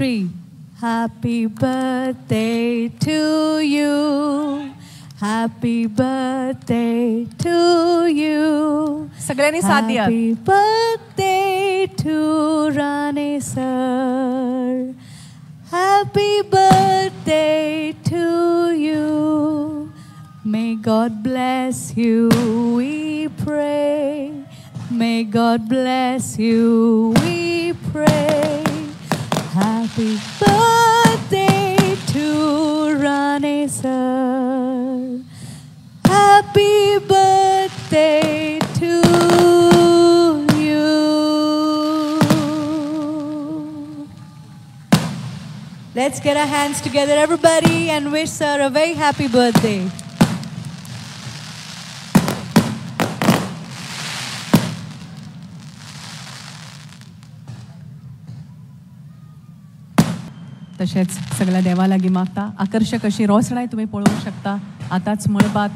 3. Happy birthday to you. Happy birthday to you. सगळ्यांनी साथ द्या. Happy birthday to Rane sir. Happy birthday to you. May God bless you, we pray. May God bless you, we pray. Happy birthday to Rane sir. Happy birthday to you. Let's get our hands together, everybody, and wish sir a very happy birthday. तशेंच सगळ्या देवा लागीं मागता. आकर्शक अशी रोसणाय तुमी पळोवंक शकता. आतांच मळबात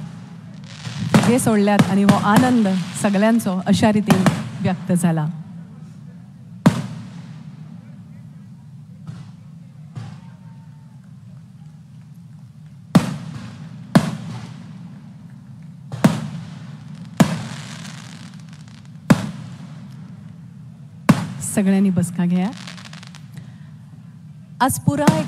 फुगे सोडल्यात आनी हो आनंद सगळ्यांचो अशा रितीन व्यक्त जाला. सगळ्यांनी बसका घेया. आज पुराय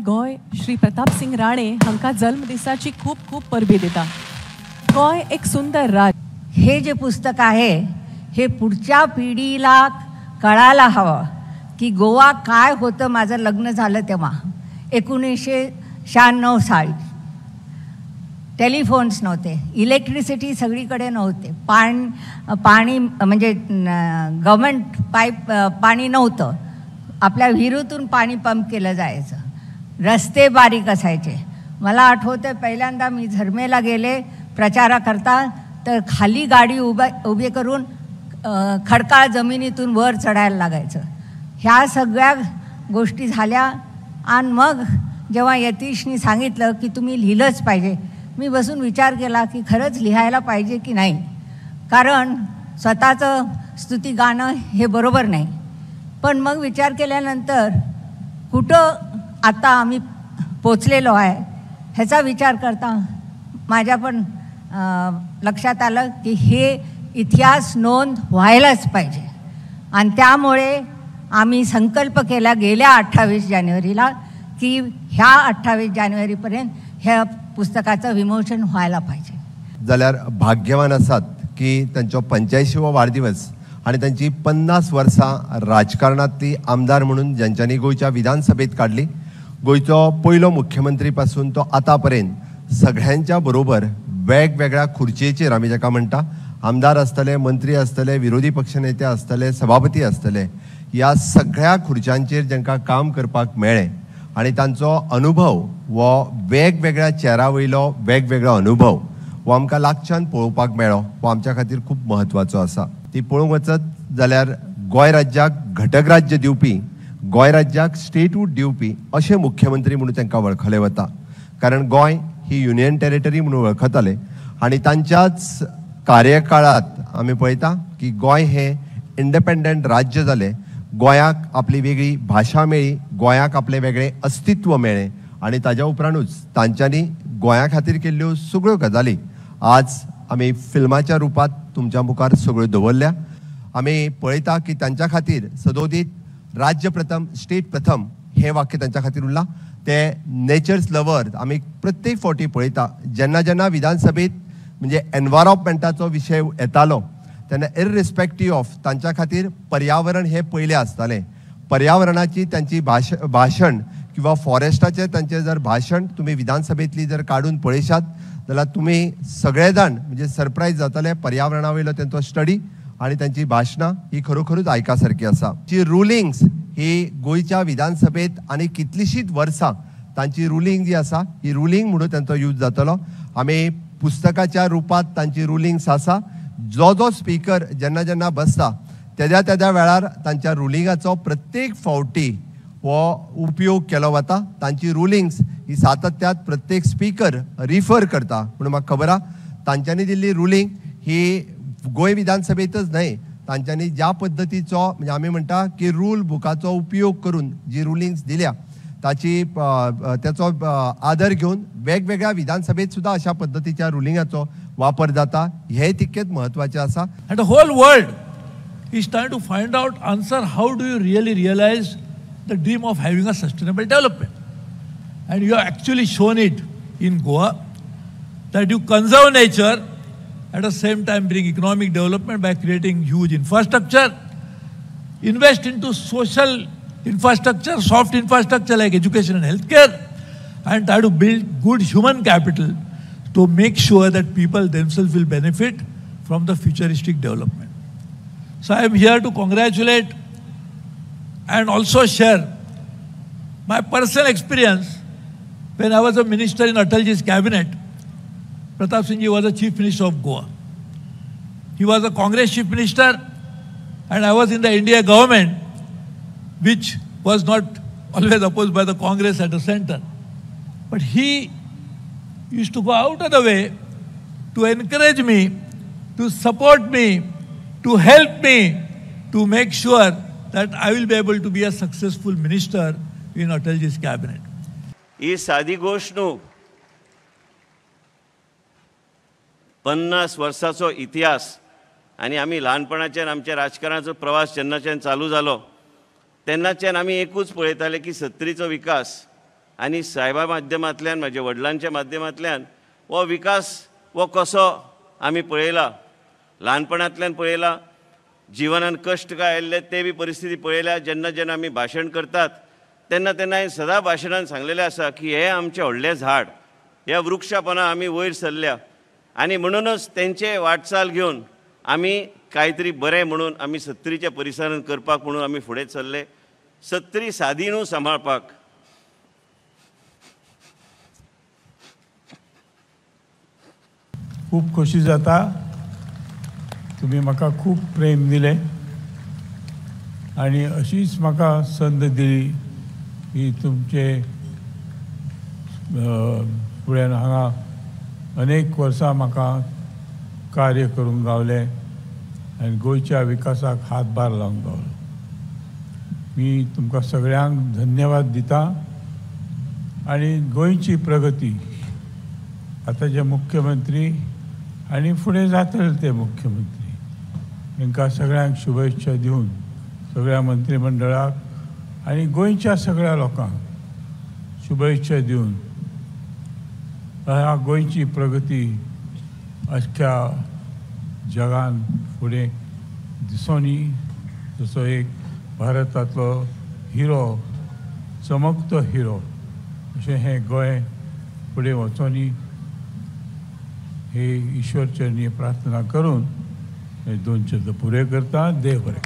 गोंय श्री प्रताप सिंग राणे हांकां जल्म दिसाची खूब खूब परबी दिता. गोंय एक सुंदर राज्य. हे जे पुस्तक आहे हे पुढच्या पिढीला कळायला हवं की गोवा काय होतं. माझं लग्न झालं तेव्हा 1996 साली टेलिफोन्स नव्हते, इलेक्ट्रिसिटी सगळीकडे नव्हते, पाणी म्हणजे गव्हर्मेंट पाईप पाणी नव्हतं, आपल्या विहिरीतून पाणी पंप केलं जायचं, रस्ते बारीक असायचे. मला आठवतं पहिल्यांदा मी झरमेला गेले प्रचाराकरता, तर खाली गाडी उभे करून खडकाळ जमिनीतून वर चढायला लागायचं. ह्या सगळ्या गोष्टी झाल्या. आणि मग जेव्हा यतीशनी सांगितलं की तुम्ही लिहिलंच पाहिजे, मी बसून विचार केला की खरंच लिहायला पाहिजे की नाही, कारण स्वतःचं स्तुती गाणं हे बरोबर नाही. पण मग विचार केल्यानंतर कुठं आता आम्ही पोचलेलो आहे ह्याचा विचार करता माझ्या पण लक्षात आलं की हे इतिहास नोंद व्हायलाच पाहिजे. आणि त्यामुळे आम्ही संकल्प केला गेल्या 28 जानेवारीला की ह्या 28 जानेवारीपर्यंत ह्या पुस्तकाचं विमोचन व्हायला पाहिजे. जाल्यार भाग्यवान आसात की तांचो 85वो वाडदिवस आनी तांची 50 वर्सां राजकारणांतली आमदार म्हणून ज्यांच्यांनी गोंयच्या विधानसभेत काडली, गोंयचो पयलो मुख्यमंत्री पासून तो आतां पर्यंत सगळ्यांच्या बरोबर वेगवेगळ्या खुर्चेचेर आमी जाका म्हणटा आमदार आसतले, मंत्री आसतले, विरोधी पक्षनेते आसतले, सभापती आसतले, ह्या सगळ्या खुर्च्यांचेर जांकां काम करपाक मेळ्ळें आनी तांचो अनुभव हो वेगवेगळ्या चेरा वयलो वेगवेगळो अनुभव हो आमकां लागच्यान पळोवपाक मेळ्ळो, हो आमच्या खातीर खूब म्हत्वाचो आसा. ती पळोवंक वचत जाल्यार गोंय राज्याक घटक राज्य दिवपी, गोंय राज्याक स्टेटहूड दिवपी अशे मुख्यमंत्री म्हणून तांकां वळखले वता, कारण गोंय ही युनियन टेरिटरी म्हणून वळखताले आनी तांच्याच कार्यकाळांत आमी पळयता की गोंय हें इंडिपेंडंट राज्य जालें, गोंयाक आपली वेगळी भाशा मेळ्ळी, गोंयाक आपलें वेगळें अस्तित्व मेळ्ळें आनी ताज्या उपरांतूच तांच्यांनी गोंया खातीर केल्ल्यो सगळ्यो गजाली आज आमी फिल्माच्या रुपांत तुमच्या मुखार सगळ्यो दवरल्या. आमी पळयता की तांच्या खातीर सदोदीत राज्य प्रथम स्टेट प्रथम हें वाक्य तांच्या खातीर उरलां. ते नेचर्स लवर आमी प्रत्येक फावटी पळयता जेन्ना जेन्ना विधानसभेत म्हणजे एनवायरमेंटाचो विशय येतालो तेन्ना इररिस्पेक्टीव ऑफ तांच्या खातीर पर्यावरण हें पयलें आसतालें. पर्यावरणाची तांची भाशण किंवा फॉरेस्टाचें तांचें जर भाशण तुमी विधानसभेंतली जर काडून पळयशात जाल्यार तुमी सगळे जाण म्हणजे सरप्रायज जातले. पर्यावरणा वयलो तांचो स्टडी आनी तांची भाशणां ही खरोखरूच आयका सारकी आसा. जी रुलिंग्स ही गोंयच्या विधानसभेत आनी कितलींशींच वर्सां तांची रुलिंग जी आसा ही रुलिंग म्हणून तांचो यूज जातलो. आमी पुस्तकाच्या रुपांत तांची रुलिंग्स आसा. जो जो स्पीकर जेन्ना जेन्ना बसता तेद्या तेद्या वेळार तांच्या रुलिंगाचो प्रत्येक फावटी हो उपयोग केलो वता. तांची रुलिंग्स ही सातत्यात प्रत्येक स्पीकर रिफर करता. म्हणून म्हाका खबर आहा तांच्यांनी दिल्ली रुलींग ही गोंय विधानसभेतच न्हय, तांच्यांनी ज्या पद्दतीचो म्हणजे आमी म्हणटा की रूल बुकाचो उपयोग करून जी रुलिंग्स दिल्या ताची त्याचो आदर घेवन वेगवेगळ्या विधानसभेत सुद्दां अशा पद्दतीच्या रुलिंगाचो वापर जाता, हे तितकेच म्हत्वाचें आसा. And the whole world is trying to find out answer how do you really realize the dream of having a sustainable development. And you have actually shown it in Goa that you conserve nature, at the same time bring economic development by creating huge infrastructure, invest into social infrastructure, soft infrastructure like education and healthcare, and try to build good human capital to make sure that people themselves will benefit from the futuristic development. So I am here to congratulate and also share my personal experience. When I was a minister in Atalji's cabinet, Pratap Singh Ji was a chief minister of Goa. He was a Congress chief minister and I was in the India government, which was not always opposed by the Congress at the center. But he used to go out of the way to encourage me, to support me, to help me, to make sure that I will be able to be a successful minister in Atalji's cabinet. ही सादी गोश्ट न्हू. 50 वर्साचो इतिहास आनी आमी ल्हानपणाच्यान आमच्या राजकारणाचो प्रवास जेन्नाच्यान चालू जालो तेन्नाच्यान आमी एकूच पळयताले की सत्तरीचो विकास आनी सायबा माध्यमांतल्यान म्हाज्या वडिलांच्या माध्यमांतल्यान हो विकास हो कसो आमी पळयला, ल्हानपणांतल्यान पळयला, जिवनान कश्ट काय आयिल्ले ते बी परिस्थिती पळयल्या. जेन्ना जेन्ना आमी भाशण करतात तेन्ना तेन्ना हांवें सदां भाशणान सांगलेलें आसा की हें आमचें व्हडलें झाड, ह्या वृक्षापणां आमी वयर सरल्या आनी म्हणूनच तेंचे वाटचाल घेवन आमी कांयतरी बरें म्हणून आमी सत्तरीच्या परिसरान करपाक म्हणून आमी फुडें सरले. सत्तरी सादी न्हू सांबाळपाक. खूब खोशी जाता, तुमी म्हाका खूब प्रेम दिलें आनी अशीच म्हाका संद दिली की तुमचे फुड्यान हांगा अनेक वर्सां म्हाका कार्य करूंक गावलें आनी गोंयच्या विकासाक हातभार लावंक गावलो. मी तुमकां सगळ्यांक धन्यवाद दिता आनी गोंयची प्रगती आतांचे मुख्यमंत्री आनी फुडें जातले ते मुख्यमंत्री तांकां सगळ्यांक शुभेच्छा दिवन सगळ्या मंत्रीमंडळाक आनी गोंयच्या सगळ्या लोकांक शुभेच्छा दिवन ह्या गोंयची प्रगती अख्ख्या जगान फुडें दिसोनी जसो एक भारतांतलो हिरो, चमकतो हिरो अशें हें गोंय फुडें वचोनी हे ईश्वर चरणी प्रार्थना करून हे दोन शब्द पुरे करता. देव बरें.